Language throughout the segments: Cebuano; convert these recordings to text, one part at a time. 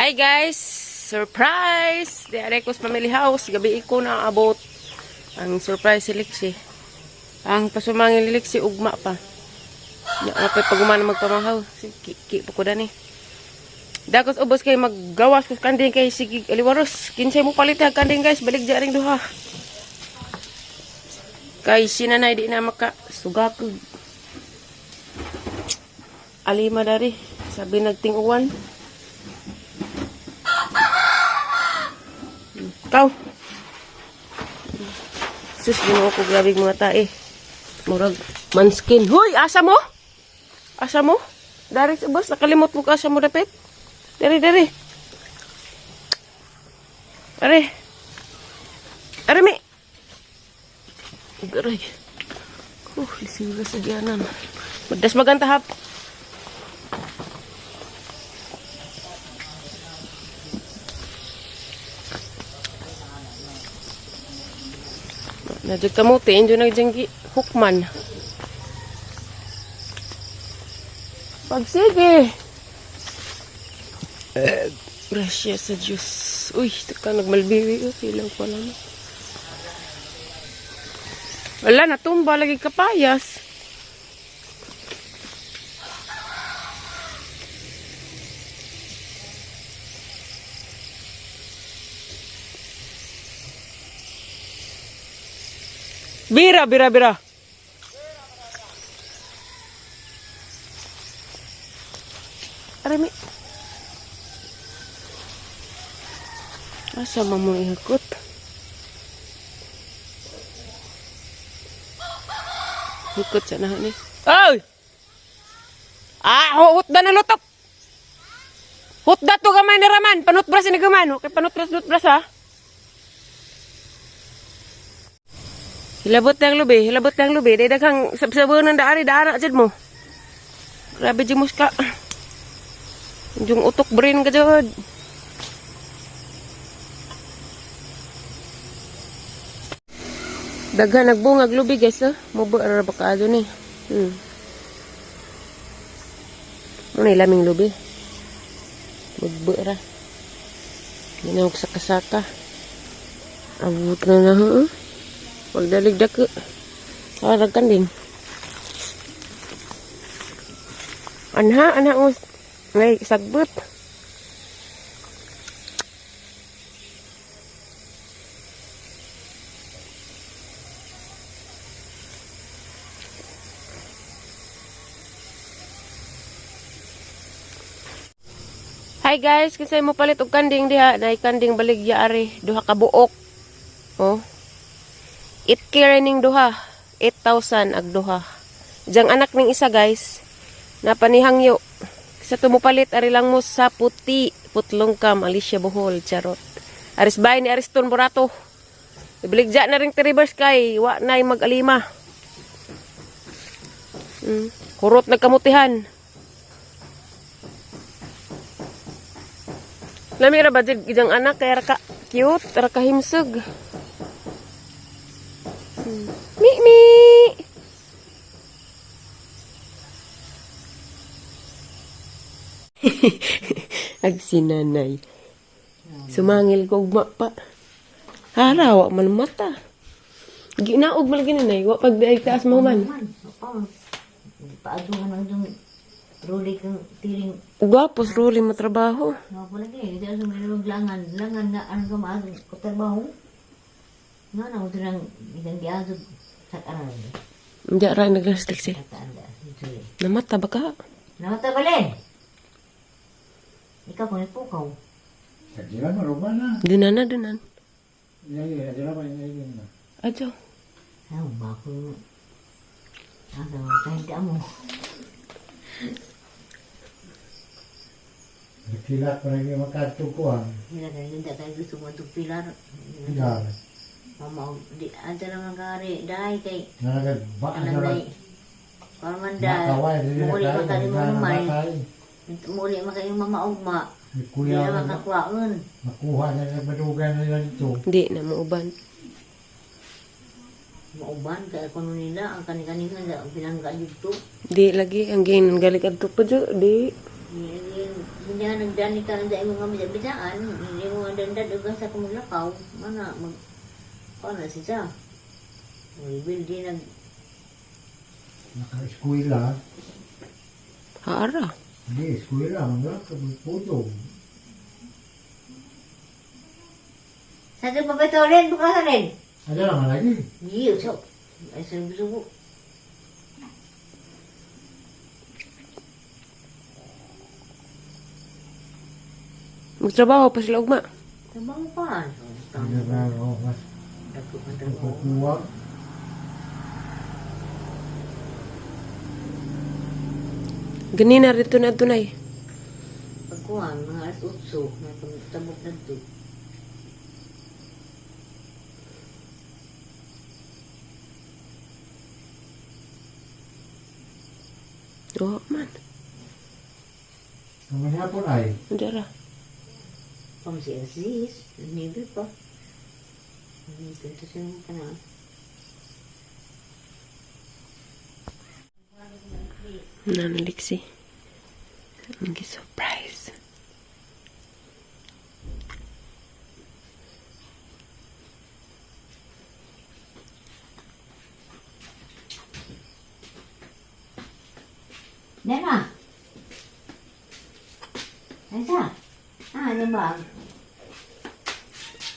Hi guys! Surprise! The Arecos Family House. Gabi ko na abot ang surprise si Lexi. Ang pasumangin ni Lexi ugma pa. Ya, mapay pagumana magpamahaw. Sige, ki pa ko dani. Dagos ubos kay maggawas ko kanding kay sige aliwaros. Kinsay mo palit ha kanding guys, balik ring duha. Kay sinanay di na maka sugakog. Alima dari, sabi nagtinguan. Ikaw. Sus, ginoo ko grabe mga tae. Murag manskin. Hoy, asa mo? Asa mo? Dari sa bus, nakalimot mo ka asa mo dapit. Dari, dari. Are. Are mi. Garay. Lisira sa gianan. Magdas maganta hap. Nadyo kamote, injo nagjanggi hukman. Pagsige. Eh, gracias sa Diyos. Uy, teka, nagmalbiwi. Oh, hilaw pa lang. Wala, natumba lagi kapayas. Bira, bira, bira. Arami. Asa man mo ihakot? Hukot sa nahan ni. Oy! Ah, hutda na lutok. Hutda to gamay ni Raman. Panutbras ni gaman. Okay, panutbras, nutbras ha. Hilabot lang lubi, hilabot lang lubi. Day daghang sabsabon ng daari, daara jud mo. Grabe jud muska. Yung utok brain ka jud. Daghan nagbungag lubi guys, oh. Mubo ra ba kaado ni. Ano ni laming lubi? Mugbo ra. Ginawag sa kasaka. Abot na na, huh? Pagdalig dako. Arag kanding. Anha, anha mo. Ngay, sagbot. Hi guys, kinsay mo palit og kanding diha, nay kanding baligya ari, duha ka buok. Oh. 8K ra ning duha, 8,000 ag duha. Diyang anak ning isa guys, napanihangyo. Sa tumupalit ari lang mo sa puti, putlong kam Alicia Bohol, charot. Aris bay ni Ariston Borato. Ibaligya na ring rivers kay wa nay mag-alima. Kurot nagkamutihan. Lami ra ba jud ijang anak kay ra ka cute, ra ka himsog. Mi mi. Agsinanay. Sumangil ko ugma pa. Hara wa man mata. Ginaog man lagi nanay, wa pag diay taas mo man. Man, oo. Paado man ang yung ruli kang tiring Gwapos ruli mo trabaho. nga po lagi. Hindi ako mayroong langan. Langan na ano ka maado ko trabaho. Nga na ko tirang isang giaso sa kanan. Hindi ra naglastik si. Kataan da. Suli. Namata ba ka? Namata balen. Ikaw kung ipukaw. Kira maruba na. Dunan na dunan. Iya, iya, pa, iya, iya. Adyo. Ay, bako. Asa mo kahit mo. Nagkilak pa rin yung makatukuhan. Hindi ka hindi kayo gusto mo itong pilar. Pilar. Mama, di anta naman kare, dahil kay Nalagag-baan na Kanang lang. day. Parang da, Nakaway, dili na muli tayo. man kayo Wala na mamay. matay. Muli man kayo mamaugma. Ni Hindi Kuya, naman kakwaon. makuha na lang madugan na lang ito. Di na mauban. Mauban, kaya kuno nila, ang kani-kanihan, ang pinangga dito. Di lagi ang ginan galik adto pa jud di. Hindi, Hindi nga nagdani ka ng dahil mga bidaan, hindi mo ang dandad o sa kumuglakaw, mana, mag, paano siya? Rebuild din nag, Naka-eskwela. Haara. Hindi, eskwela. Mga kapagputong. Sa ito pa ito rin, bukas rin. Ano naman lagi? Iya, so, ay subo-subo. Magtrabaho pa sila ugma. Trabaho pa. Hindi na ako mas Dako ang trabaho. kukuha. Ganina rito na tunay. Pagkuhan, mga alas 8, may pagtabok na ito. Oo man. Ang hapon ay, Hindi ra. Pang si Aziz, navy pa. Pinto siya pa na. Nanaliksi. Ang surprise. Nena! Aisa! Ah, ano ba?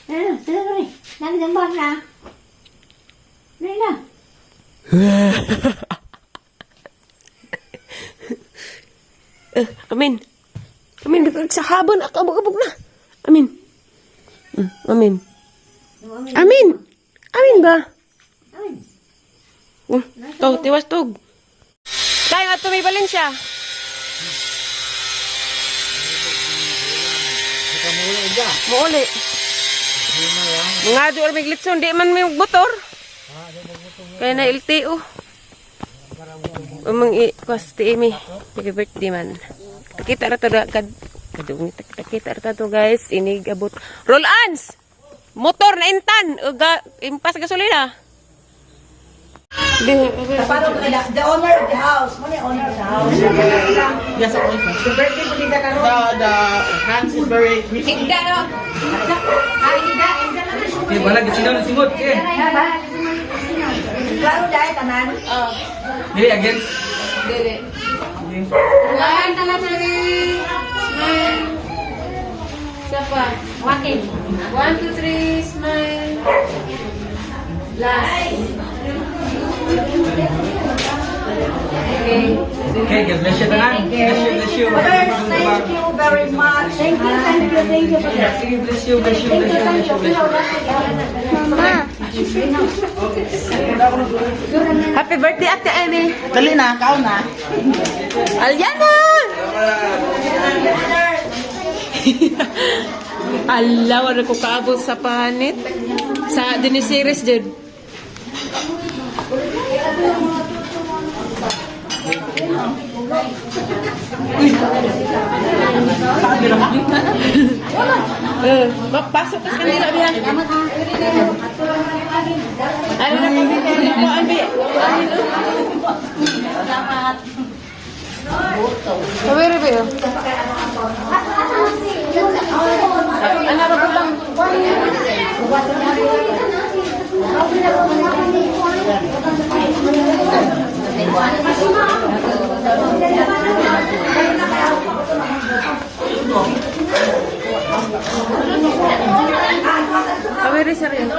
Nena, sila ko rin. Naging ang bag na. Nena! Amin. Amin, sa habon ako abog-abog na. Amin. Amin. Amin. Amin ba? Amin. Tog, tiwas tog. Tayo at may Valencia. Muuli. Mga di or may glitson, di man may motor. Kaya na LTO. Umang i kwas ti imi. Happy birthday man. Kita ra to da kad kadung kita ra to guys inig abot. Roll ons. Motor na intan uga impas gasolina. Di Paano nila? The owner of the house. Mo ni owner of the house. Yes, ako. The birthday po nila karon. The hands is very greasy. Higda no. Ay, higda, higda lang. Eh, wala, gisigaw ng singot. Eh, Klaro dahil tanan. dili, against. Dili. One, three, smile. Isa pa. One, two, three, smile. Last. Okay. Okay, God bless you, tanan. Bless you, bless you. Thank you very much. Thank you, thank you, thank you. Sige, bless you, bless you, bless you, bless you, bless you. Happy birthday, Ate Amy. Dali na, kao na. Alyana! Ala, wala ko kaabot sa panit. Sa Dinisiris, Jud. Eh, mapasok ka sa kanila, Bian. Ano na kami? Ano po, Ambi? Kawiri, Bi. Ano ba po lang? Kawiri, sir. Yun.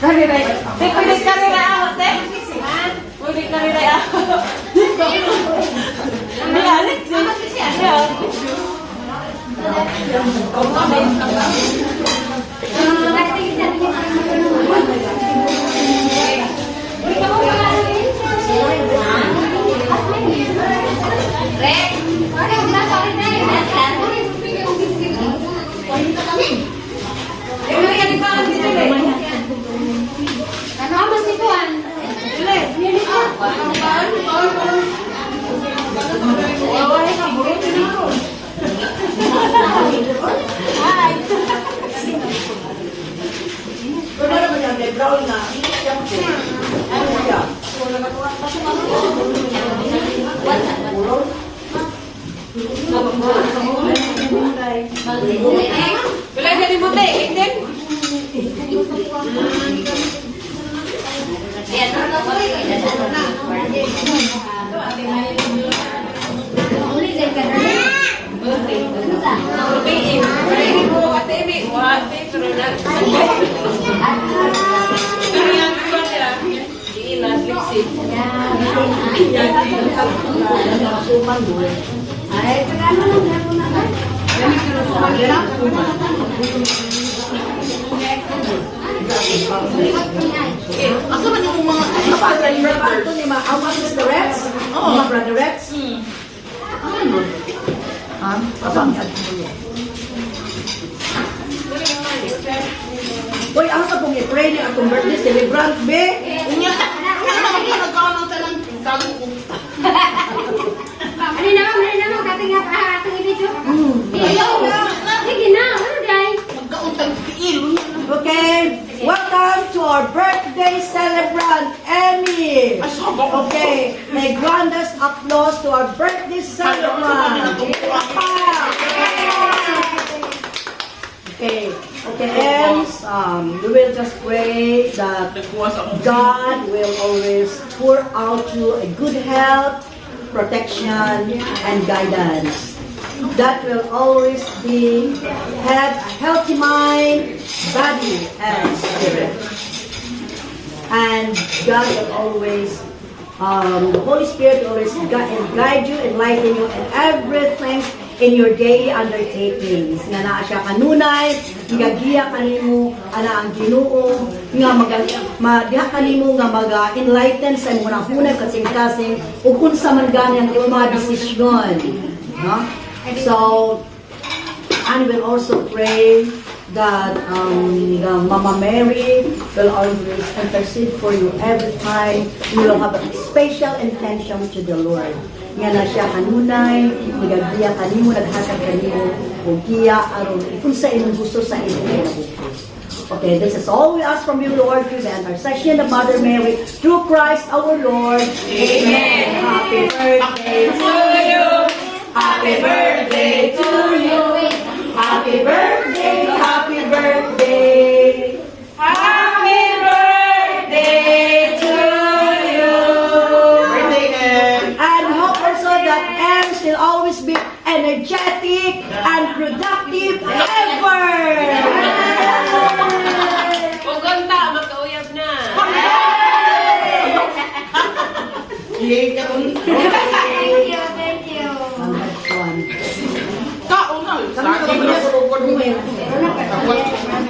Kariray. Te, pwede kariray ako, te. Pwede kariray ako. Di, Alex. eh. Di, Pero ano ba yan? May brown na. Ano siya? Wala ka ni Buti, Eden. Asa man yung mga Ato ni mga ang mga sisterettes, mga brotherettes. Uy, ang sa pong i-pray ni atong birthday celebrant, be. Unya. Unya naman ka nagkaon ng talang tago ko. Ano na, ano na, dating nga pa atong i-video. Ayaw. Sige na, ano day? Magkaon tag tiil. Unya na. Okay, welcome to our birthday celebrant, Emmy. Okay, may grandest applause to our birthday celebrant. Okay, Ems, we will just pray that Nagkuha sa akong God will always pour out you a good health, protection, and guidance. That will always be have a healthy mind, body, and spirit. And God will always, the Holy Spirit will always guide, and guide you, enlighten you, and everything in your daily undertakings. Nga naa siya kanunay, nga giya kanimo, ana ang Ginoo, nga maga, ma, diha kanimo nga maga enlighten sa imong hunay kasing-kasing ug unsa man gani ang imong mga desisyon. No? So, and we'll also pray that the Mama Mary will always intercede for you every time. You will have a special intention to the Lord. Nga na siya kanunay, nagagiya kanimo, naghatag kanimo, o giya aron kung sa imong gusto sa imong kinabuhi. Okay, this is all we ask from you, Lord, through the intercession of Mother Mary, through Christ our Lord. Amen. Happy birthday to you. Happy birthday to you. Happy birthday, happy birthday. Happy birthday to you. Birthday, Em. And hope also that Ems will always be energetic and productive ever. Pugunta, magkauyab na. Yay ka kun. Thank you, thank you. Kaon na. Sa akin na.